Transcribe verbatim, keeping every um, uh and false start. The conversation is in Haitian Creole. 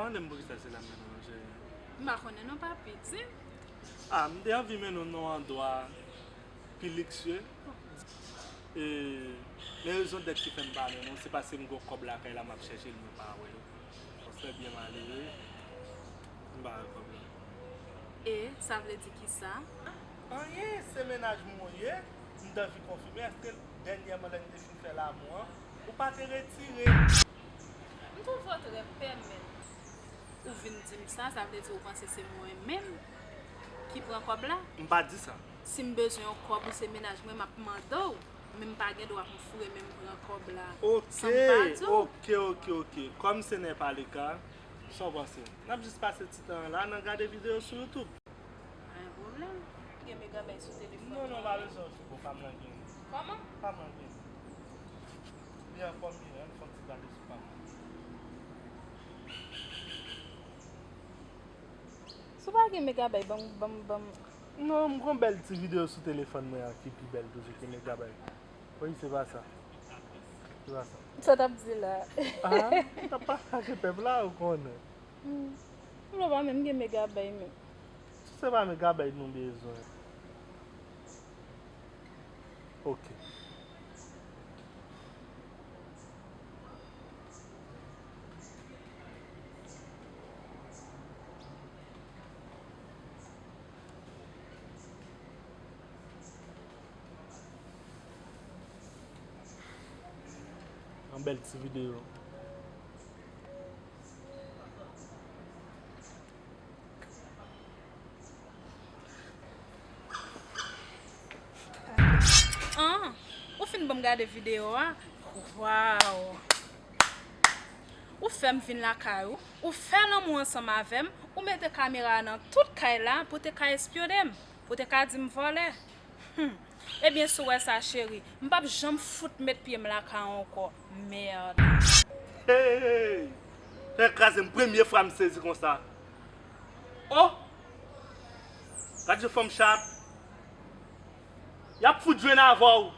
Mande m poukisa se la m mennen w, cheri. M pa konnen non, papi, di m. Ah, m te anvi mennen w nan yon andwa pi liksye. E, men rezon dèt ki fè m pa mennen w, se paske m gen yon kòb lakay la, m ap chèche l, mwen pa wè l. On serait bien malere, m pa wè kòb la. E, sa vle di kisa? Anyen, se mennaj mwen w ye. M t anvi konfime, èske dènyèman lè n te fin fè lamou an, ou pa te retire? M twouve w trè pè, men ou vin di m sa, sa vle di ou panse se mwen menm ki pran kòb la? M pa di sa. Si m bezwen yon kòb, ou se mennaj mwen, m ap mande w, men m pa gen dwa pou m foure men m pran kòb la san m pa di w. Ok, ok, ok, ok. Comme ce n'est pas le cas, sa w panse? N ap jis pase ti tan an la, n ap gade videyo sou YouTube. Pa gen pwoblèm. Gen megabay sou telefòn mwen. Non, non, pa bezwen okipe w, pa m nan gen. Kòman? Pa m nan gen. Li anfòm byen, ann fè yon ti gade sou pa m. Si w pa gen megabay, ban m, ban m, ban m. Non, m gon bèl ti videyo sou telefòn mwen an ki pi bèl toujou ke megabay. Wi, se pa sa. Se pa sa. Sa w t ap di la? Ah, m t ap pale ak pèp la, ou konnen. Hmm. M vle pa menm gen megabay menm. Si se pa megabay nou bezwen. Ok. Yon bèl ti videyo. Ah, ou fin ban m gade videyo a? Waw! Ou fè m vin lakay ou, ou fè lanmou ansanm avè m, ou mete kamera nan tout kay la pou te ka espyone m, pou te ka di m vòlè. Hmm. Ebyen, si w wè sa, cheri, m p ap janm fout met pye m lakay ou ankò. Mèd. Hey! Fè kraze m, premye fwa m sezi konsa. Oh! Gad jan fanm chat. Y ap fout jwenn avè w.